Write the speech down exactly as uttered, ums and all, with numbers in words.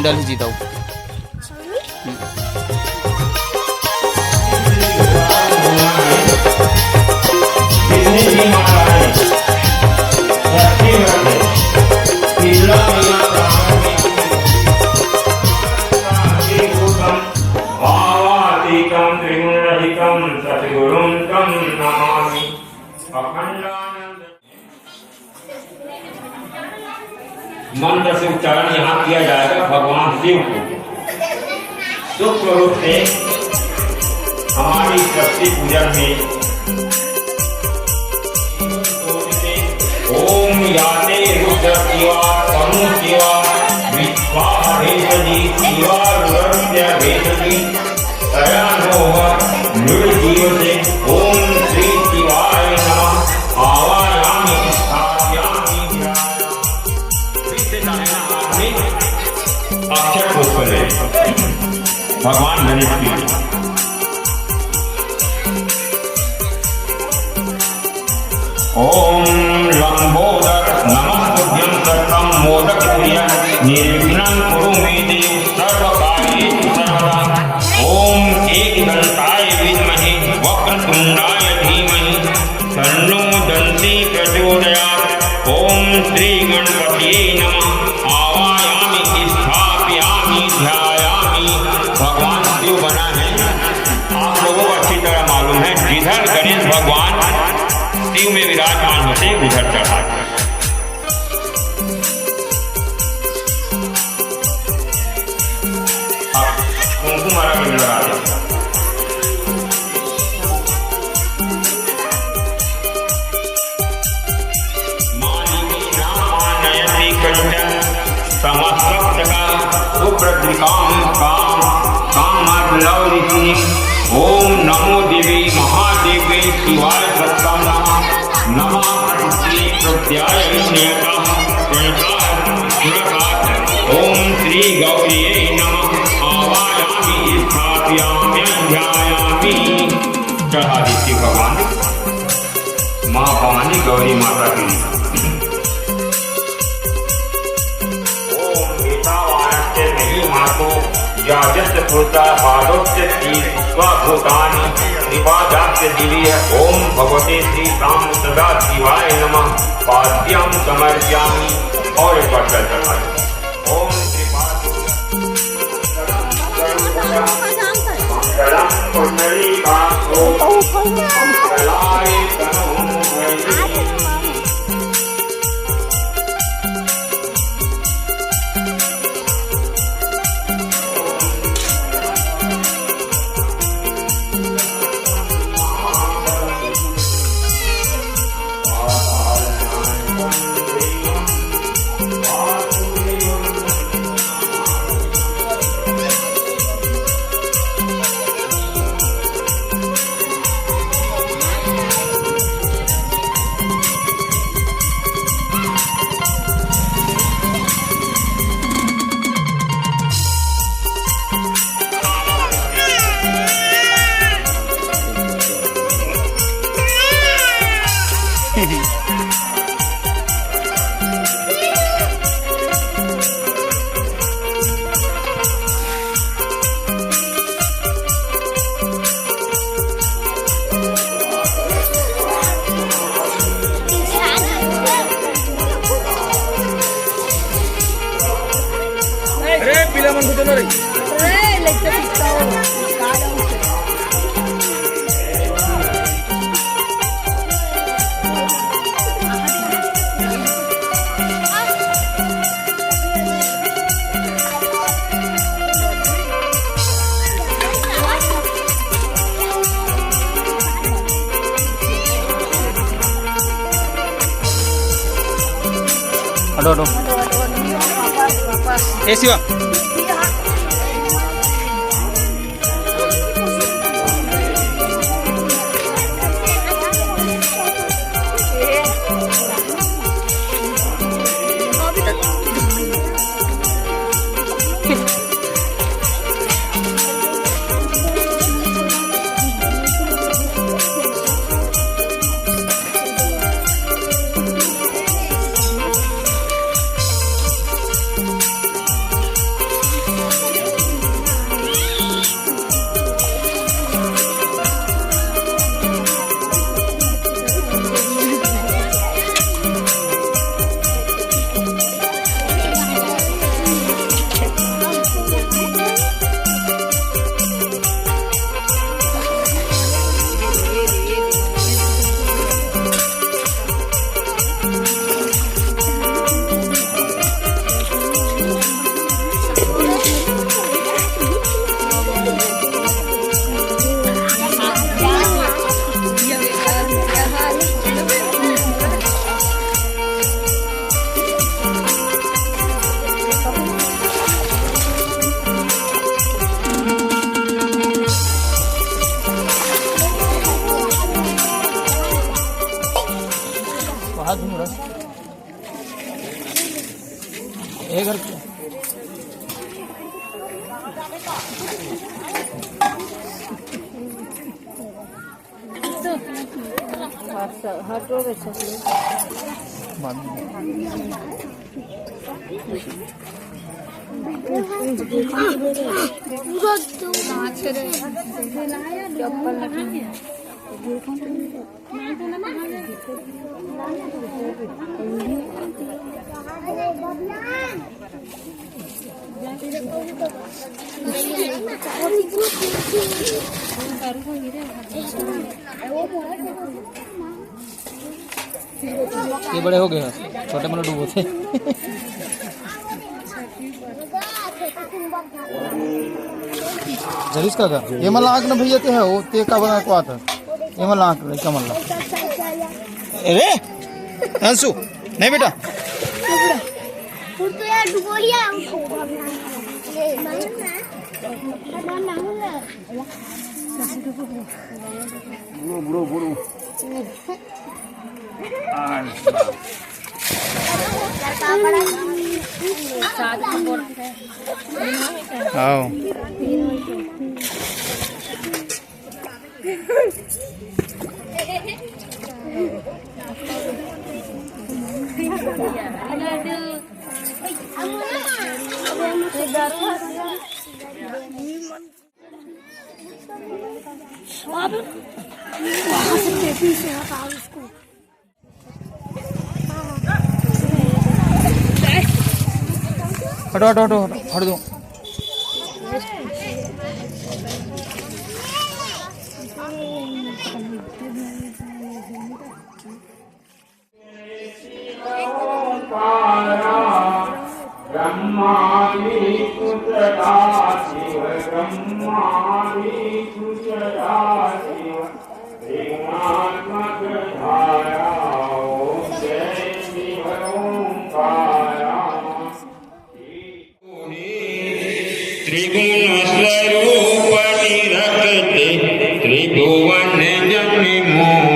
डाल ही जीता हूँ। भावातीतं त्रिगुणरहितं सतगुरुं तं नमामि। अखंडानंद मंत्र से उच्चारण यहाँ किया जाएगा भगवान शिव को। सूक्ष्म रूप से हमारी शक्ति पूजन में ओम याते रुद्र शिवा तनु शिवा विश्वा भेषजी शिवा रुद्रस्य भेषजी तया नोह मृड जीवते। ओम श्री शिवाय नमः। आवायामि स्थापयामि ध्यायामि। फिर से दाहिना हाथ में अक्षत पुष्प ले भगवान गणेश की। ओम लंबोदर नमस्तुभ्यं सततं मोदक प्रिय निर्विघ्नं कुरु मे देव सर्व कार्येषु सर्वदा। ओम एक दंताय विद्महे वक्रतुंडाय धीमहि तन्नो दंती प्रचोदयात्। ओम श्री गणपतिये नमः। आवायामि स्थापयामि ध्यायामि। भगवान शिव बना है, आप लोगों को अच्छी तरह मालूम है, जिधर गणेश भगवान शिव में विराजमान होते उधर चढ़ा। अब कुमकुम वाला भी लगा दे। मानिनी नामानयति कंचन समस्त का सुप्रद्रिकाम काम कामाग्लौरिसिनी। ओम नमो देवी महादेवी शिवाय सत्तम नमः। नमः प्रकृति प्रत्याय विष्णुका प्रणता प्रणता। ओम श्री गौरिये नमः। आवायामि स्थापयामि ध्यायामि। चढ़ा दी शिव भगवान। माँ भवानी गौरी माता की। ओम एतावानस्य नहि मातो जाजस्य पुरतः पादोच्च श्री विश्वभूतानि त्रिपादाख्य दिवि। ओम भगवते श्री राम सदा शिवाय नमः। पाद्यं समर्पयामि। और एक बार चल चढ़ा दो। ओम श्री पादो मंगलम पुंडरीकाक्षो मंगलाय तनोहरि। अरे, पीला मन को तो ना रही। अरे, लेके तो पिस्ता हो। हटो, हटो। ए शिवा। एक घर ये बड़े हो गए हैं, छोटे मन डूबो थे। जरीस का, का? ये मला आंख ना भैया ते है, वो ते का बना को आता। ये मला आंख, लइका मन ला। अरे, अंशु, नहीं बेटा। बुढ़ो, बुढ़ो, बुढ़ो। आओ। हटो, हटो, हटो, हटो, हट दो। ब्रह्मा विष्णु सदा शिव, ब्रह्मा विष्णु सदा शिव, त्रिगुणात्मक धारा, ओम जय शिव ओंकारा। त्रिगुण स्वरूप निरखते, त्रिभुवन जन मोह